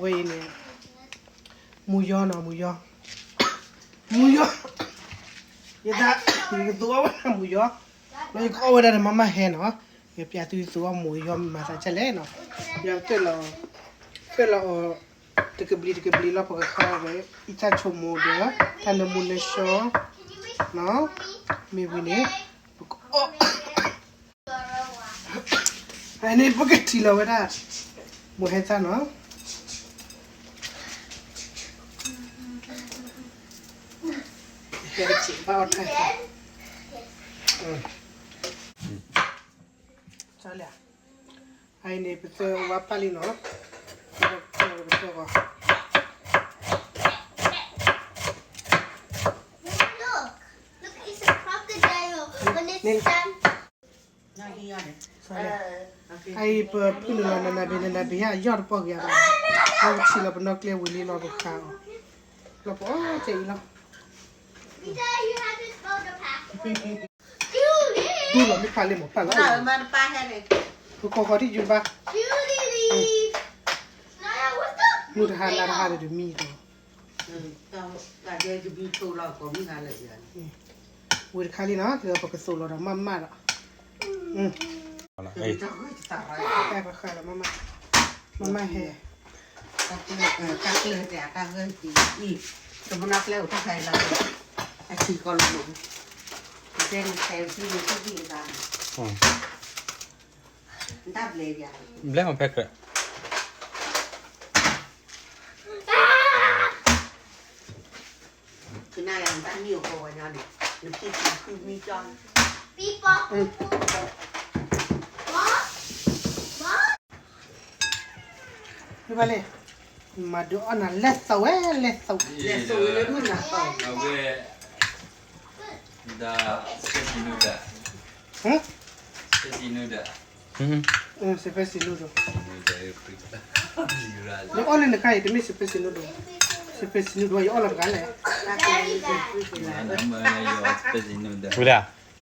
ဝဲအံၤန့ၣ် မူယီနီၤ, မူယီ, မူယီ, ယသး, ယကသူအီၣ်ဝဲဒၣ်မူယီ, ဒီးယကအီၣ်ဝဲဒၣ်ဒီးမၤမၤဟဲနီၤ, ယကပျးသုသူအီၣ်မူယီမၤသးဒ်လဲၣ်နီၤ, ယကပျးလီၤ, ပျးလီၤအီၤ တကဘျံးတကဘျံးလီၤ ပကဃါဝဲ အံသၣ်ဆိမိၣ်ဒီး တၢ်နၢမူနၢဆှီ, မ့ၢ်ဝံၤန့ၣ် ပကအီၣ် အန့ၣ်ပကထံၣ်လီၤဝဲဒၣ် မိၢ်ဟဲသၣ်နီၤ, ဟဲက့ၤဘၣ်အီၣ်တၢ်, အအံၤန့ၣ် ပသၢဝါပၢ်လံနီၤ, ပသၢဂီၤ Look, look, it's a crocodile. When it's time. အအံၤပဖုၣ်နုာ်လီၤနနဘ့ၣ် နနဘ့ၣ်ဟဲအယီၢ်တပီၢ်က့ၤအဂီၢ်, ဒီးပထံၣ်လီၤပနီၢ်ကျဲဝံၤလံလီၤ ပဃါအီၤ, လီၤပအီၣ်ကဲအံၤလီၤ, ဒူလီၤမ့ၢ်ဖးလ့ၢ်မးဖးလီၤ, ပကီၢ်ဃီထံၣ်ယူၤဘၣ်, မုၢ်တဟါနၤတဟါဒီးမံဒီး ဝံၤတခါလံနီၤ ပကသိၣ်လီၤဒီးမးမးဒီး, တၢ်ပဃၢၤလီၤမးမး, မးမးဟဲ, တၢ်ကျၢၢ်တဲတၢ်ဂၢၢ်တံၢ်အံၤ, တမနီၢ်ကျဲအိၣ်တၢ်ခါအံၤလီၤ, အထံကီၢ်လီၤမး, တဲနတဲသံန့ၣ်သံသံအသးန့ၣ်, တၢ်ဘျဲးယၤ, ဘျဲးမးဖဲကြၢး နဘၣ်လဲၣ်, မၤဒုးအီၣ်နၤလဲၣ်သီဝဲလဲၣ်သီ, လဲၣ်သီဝဲလၢမုၢ်နၤသီ, အဝဲ, ဒၣ်, ဟမ်, spicy noodle, ယအီၣ်လၢနခါအံၤ တမ့ၢ် spicy noodle, spicy noodle ယအီၣ်လီၤတဂၤလဲၣ်, ဝဲဒၣ်